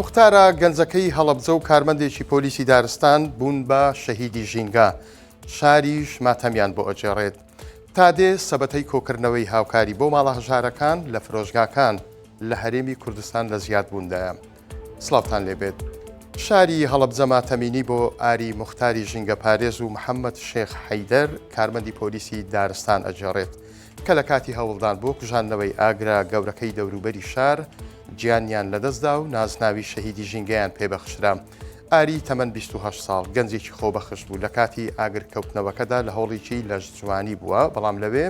موختارە گەنجەکەی هەڵەبجە و کارمەندێکی پۆلیسی دارستان بوون بە شەهیدی ژینگە، شاریش ماتەمیان بۆ ئەگێڕێت. تا دێ سەبەتەی کۆکردنەوەی هاوکاری بۆ ماڵە هەژارەکان لە فرۆشگاکان لە هەرێمی کوردستان لە زیادبووندایە. سڵاوتان لێبێت. شاری هەڵەبجە ماتەمینی بۆ ئاری موختاری ژینگەپارێز و محەممەد شێخ حەیدەر کارمەندی پۆلیسی دارستان ئەگێڕێت کە لە کاتی هەوڵدان بۆ کوژاندنەوەی ئاگرە گەورەکەی دەوروبەری شار گیانیان لەدەستدا و نازناوی شەهیدی ژینگەیان پێبەخشرا. ئاری تەمەن 28 ساڵ گەنجێکی خۆبەخش بوو لە کاتی ئاگرکەوتنەوەکەدا لە هۆڵێکی لەشجوانی بووە بەڵام لەوێ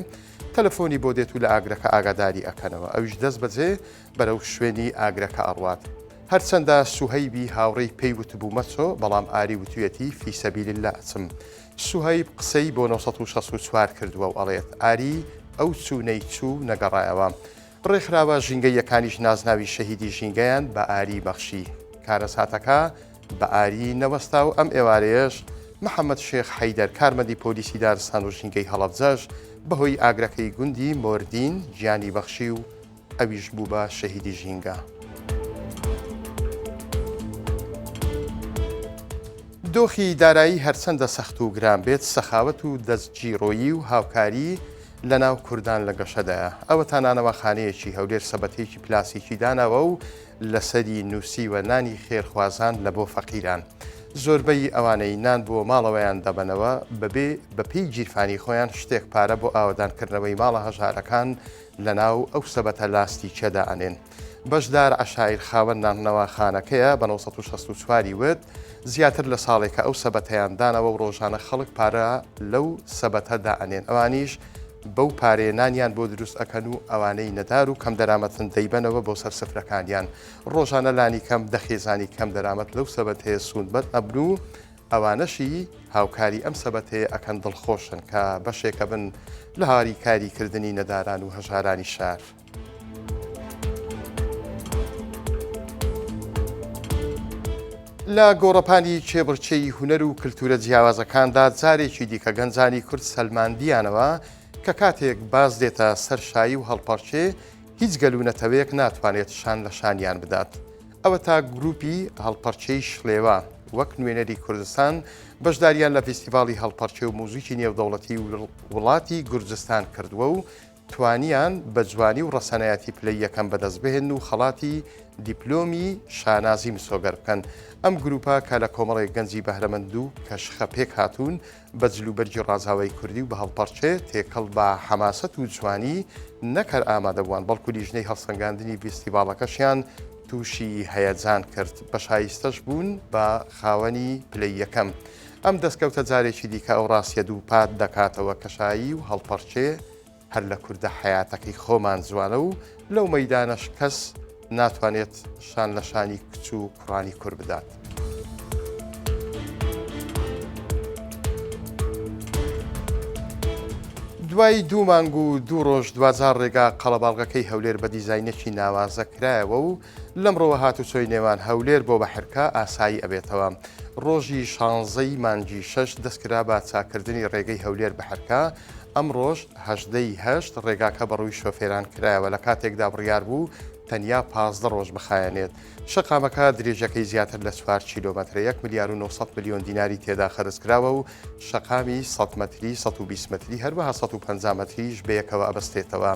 تەلەفۆنی بۆ دێت و لە ئاگرەکە ئاگاداری ئەکەنەوە ئەویش دەست بەجێ بەرەو شوێنی ئاگرەکە ئەڕوات. هەرچەندە سوهەیبی هاوڕێی پێی وتبوو مەچۆ، بەڵام ئاری وتویەتی فی سبیل اللە ئەچم. سوهەیب قسەی بۆ 964 کردووە و ئەڵێت ئاری ئەو چوونەی چوو نەگەڕایەوە. ڕێکخراوە ژینگەییەکانیش نازناوی شەهیدی ژینگەیان بە ئاری بەخشی. کارەساتەکە بە ئاری نەوەستا و ئەم ئێوارەیەش محەمەد شێخ حەیدەر کارمەندی پۆلیسی دارستان و ژینگەی هەڵەبجەش بەهۆی ئاگرەکەی گوندی مۆردین گیانی بەخشی و ئەویش بوو بە شەهیدی ژینگە. دۆخی دارایی هەرچەندە سەخت و گران بێت، سەخاوەت و دەستگیڕۆیی و هاوکاری لەناو کوردان لە گەشەدایە. ئەوەتا نانەواخانەیەکی هەولێر سەبەتەیەکی پلاسیکی داناوە و لەسەری نووسیوە نانی خێرخوازان لە بۆ فەقیران. زۆربەی ئەوانەی نان بۆ ماڵەوەیان دەبەنەوە بەبێ بەپێی گیرفانی خۆیان شتێک پارە بۆ ئاوەدانکردنەوەی ماڵە هەژارەکان لەناو ئەو سەبەتە لاستیکیە دائەنێن. بەشدار عەشایر خاوەن نانەواخانەکەیە بە 964 ی وت، زیاتر لە ساڵێکە ئەو سەبەتەیان داناوە و ڕۆژانە خەڵک پارە لەو سەبەتە دائەنێن ئەوانیش بەو پارەیە نانیان بۆ دروست ئەکەن و ئەوانەی نەدار و کەمدەرامەتن دەیبەنەوە بۆ سەر سفرەکانیان ڕۆژانە لانیکەم دە خێزانی کەمدەرامەت لەو سەبەتەیە سوودمەند ئەبن و ئەوانەشی هاوکاری ئەم سەبەتەیە ئەکەن دڵخۆشن کە بەشێکەبن لە هاریکاری کردنی نەداران و هەژارانی شار. لە گۆڕەپانی کێبڕکێی هونەر و کلتورە جیاوازەکاندا جارێکی دیکە گەنجانی کورد سەلماندیانەوە کە کاتێک باز دێتە سەر شایی و هەڵپەڕکێ هیچ گەل و نەتەوەیەک ناتوانێت شان لە شانیان بدات. ئەوەتا گروپی هەڵپەڕکێی شڵێوە وەک نوێنەری کوردستان بەشداریان لە فیستیڤاڵی هەڵپەڕکێ و موزیکی نێودەوڵەتی وڵاتی گورجستان کردووە و توانیان بە جوانی و ڕەسەنایەتی پلەی یەکەم بەدەست بهێنن و خەڵاتی دیپلۆمی شانازی مسۆگەر بکەن. ئەم گروپە کە لە کۆمەڵێک گەنجی بەهرەمەند و کەشخە پێکهاتوون، بە جلوبەرگی ڕازاوەی کوردی و بە هەڵپەڕکێ تێکەڵ بە حەماسەت و جوانی نەک هەر ئامادەبووان، بەڵکو لیژنەی هەڵسەنگاندنی ڤیستیڤاڵەکەشیان تووشی هەیەجان کرد، بە شایستەش بوون بە خاوەنی پلەی یەکەم. ئەم دەستکەوتە جارێکی دیکە ئەو ڕاستیە دووپات دەکاتەوە کە شایی و هەڵپەڕکێ هەر لە کوردە حەیاتەکەی خۆمان جوانە و لەو مەیدانەش کەس ناتوانێت شان لە شانی کچ و کوڕانی کورد بدات. دوای دوو مانگ و دوو ڕۆژ دواجار ڕێگا قەڵەباڵغەکەی هەولێر بە دیزاینێکی ناوازە کرایەوە و لەمڕۆوە هاتوچۆی نێوان هەولێر بۆ بەحرکە ئاسایی ئەبێتەوە. ڕۆژی شانزەی مانگی شەش دەستکرا بە چاککردنی ڕێگەی هەولێر بەحرکە، ئەمڕۆش هەژدە ی هەشت ڕێگاکە بەڕووی شۆفێران کرایەوە لە کاتێکدا بڕیار بوو تەنیا 15 ڕۆژ بخایەنێت. شەقامەکە درێژەکەی زیاتر لە چوار کیلۆمەترە، یەک ملیار و 900 ملیۆن دیناری تێدا خەرج کراوە و شەقامی 100 مەتری، 120 مەتری هەروەها 150 مەتریش بەیەکەوە ئەبەستێتەوە.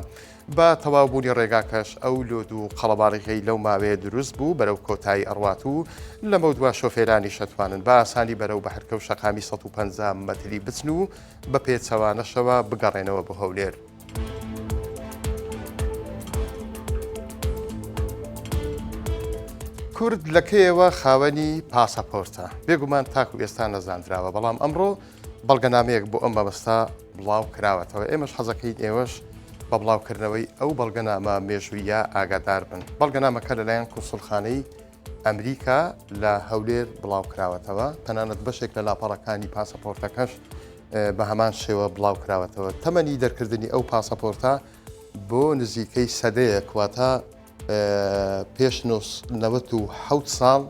بە تەواوبوونی ڕێگاکەش ئەو لۆد و قەڵەباڵغیەی لەو ماوەیە دروست بوو بەرەو کۆتایی ئەڕوات و لەمەودوا شۆفێرانیش ئەتوانن بە ئاسانی بەرەو بەحرکە و شەقامی 150 مەتری بچن و بە پێچەوانەشەوە بگەڕێنەوە بۆ هەولێر. کورد لە کەیەوە خاوەنی پاسەپۆرتە؟ بێگومان تاکو ئێستا نەزاندراوە، بەڵام ئەمڕۆ بەڵگەنامەیەک بۆ ئەم مەبەستە بڵاو کراوەتەوە، ئێمەش حەزەکەین ئێوەش بە بڵاوکردنەوەی ئەو بەڵگەنامە مێژوویە ئاگادار بن. بەڵگەنامەکە لەلایەن کونسوڵخانەی ئەمریکا لە هەولێر بڵاوکراوەتەوە، تەنانەت بەشێک لە لاپەڕەکانی پاسەپۆرتەکەش بە هەمان شێوە بڵاوکراوەتەوە. تەمەنی دەرکردنی ئەو پاسەپۆرتە بۆ نزیکەی سەدەیەک واتە پێش 97 ساڵ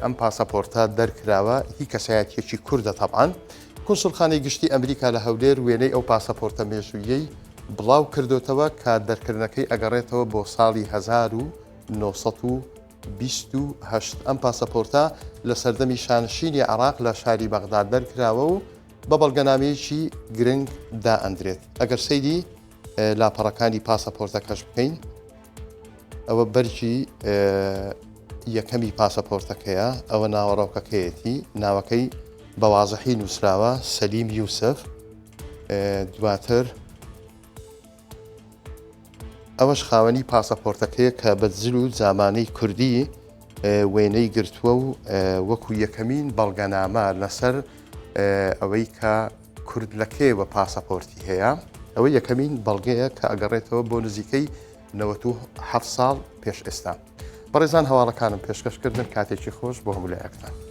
ئەم پاسەپۆرتە دەرکراوە هی کەسایەتیەکی کوردە تەبعەن. کونسوڵخانەی گشتی ئەمریکا لە هەولێر وێنەی ئەو پاسەپۆرتە مێژوویەی بڵاو کردۆتەوە کە دەرکردنەکەی ئەگەڕێتەوە بۆ ساڵی 1970. 28. ئەم پاسەپۆرتە لە سەردەمی شانشینی عێراق لە شاری بەغداد دەرکراوە و بە بەڵگەنامەیەکی گرنگ دائەندرێت. ئەگەر سەیری لاپەڕەکانی پاسەپۆرتەکەش بکەین ئەوە بەرگی یەکەمی پاسەپۆرتەکەیە، ئەوە ناوەڕۆکەکەیەتی، ناوەکەی بە وازحی نووسراوە سەلیم یوسف. دواتر ئەوەش خاوەنی پاسەپۆرتەکەیە کە بە جل و جامانەی کوردی وێنەی گرتووە و وەکو یەکەمین بەڵگەنامە لەسەر ئەوەی کە کورد لە کێوە پاسەپۆرتی هەیە ئەوە یەکەمین بەڵگەیە کە ئەگەڕێتەوە بۆ نزیکەی 97 ساڵ پێش ئێستا. بەڕێزان هەواڵەکانم پێشکەش کردن کاتێکی خۆش بۆ هەموو لایەکتان.